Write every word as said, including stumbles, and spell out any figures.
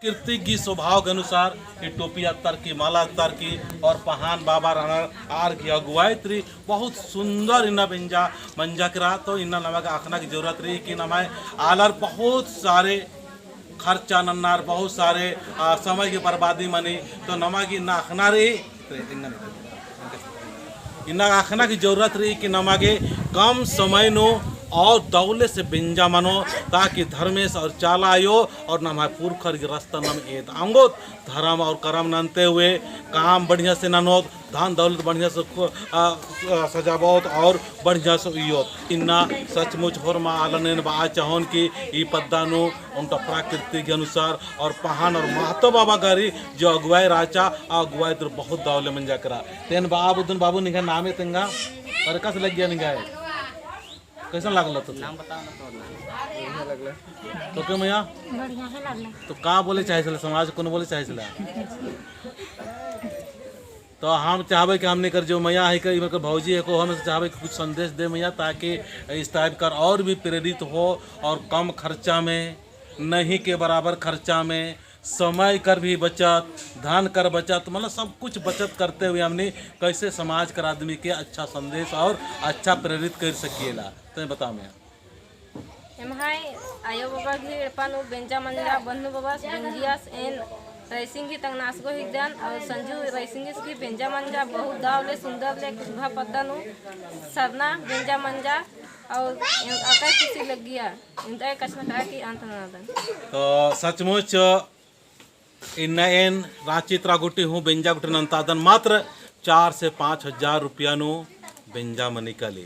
प्राकृतिक गही स्वभाव के अनुसार ई टोपी अत्तर की, माला अत्तर की और पहान बाबा रहनर आर गही अगुवाई ती बहुत सुंदर इन्ना बेंजा मंजा केरा। तो इन्ना नमा गे अख़ना की जरूरत रई कि नम्है आलर बहुत सारे खर्चा नन्नर, बहुत सारे, आ, समय की बर्बादी मनी। तो नमा गे इन्ना अख़ना रई, इन्ना अख़ना की जरूरत रई कि नमा गे कम समय नू और दौले से बेंजा मनो, ताकि धर्मेस और चाला आयो और नम्है पुरखर गही रस्ता नम एद ओंगोत, धरम और करम नन्ते हुए काम बढ़िया से ननोत, धन दौलत बढ़िया से खु-, आ, आ, सजाबोत और बढ़िया से उइयोत। इन्ना सचमुच होरमा आलन एन बआ चाहोन कि ई पद्दा नू ओन्टा प्राकृतिक के अनुसार और पहान और महतो बाबा गही जो अगुवाई रहचा, आ अगुवाई ती बहुत दौले मंजा केरा। तेन बआ बुद्धन बाबू निंग्है नामे तेंगा, और कस लग्गिया निंग्है? कैसन लागल तो? नाम बताओ ना तो ना। बढ़िया लगला। तो के मइया? बढ़िया ही लगला। तो का बोले चाहिसला, समाज कौन बोले चाहिसला? तो हम चाहबे कि हमनी कर जो मइया है, कि मतलब भौजी है को, हम चाहबे कि कुछ संदेश दे मइया, ताकि इस type कर और भी प्रेरित हो और कम खर्चा में, नहीं के बराबर खर्चा में, समय कर भी बचत, धन कर बचत, मतलब सब कुछ बचत करते हुए हमनी कैसे समाज कर आदमी के अच्छा संदेश और अच्छा प्रेरित कर सकिएला। तो बताओ मइया। एम्है आयो बाबा गही एड़पा नू बेंजा मंजा, बन्नू बाबस बेंजियस, एन रईसिंग गही तंगनासगो हिकदन और संजू रईसिंगस गही बेंजा मंजा, बहुत दौले सुंदर ले कुछ भा पद्दा नू सरना बेंजा मंजा और एन अतै खुशी लग्गिया। इन्ता कछनखरआ की अंत ननादन। तो सचमुच इन्ना एन राँची तरा गूटी हूँ बेंजा गूटी नन्तादन, मात्र चार से पाँच हजार रुपया नू बेंजा मनी काली।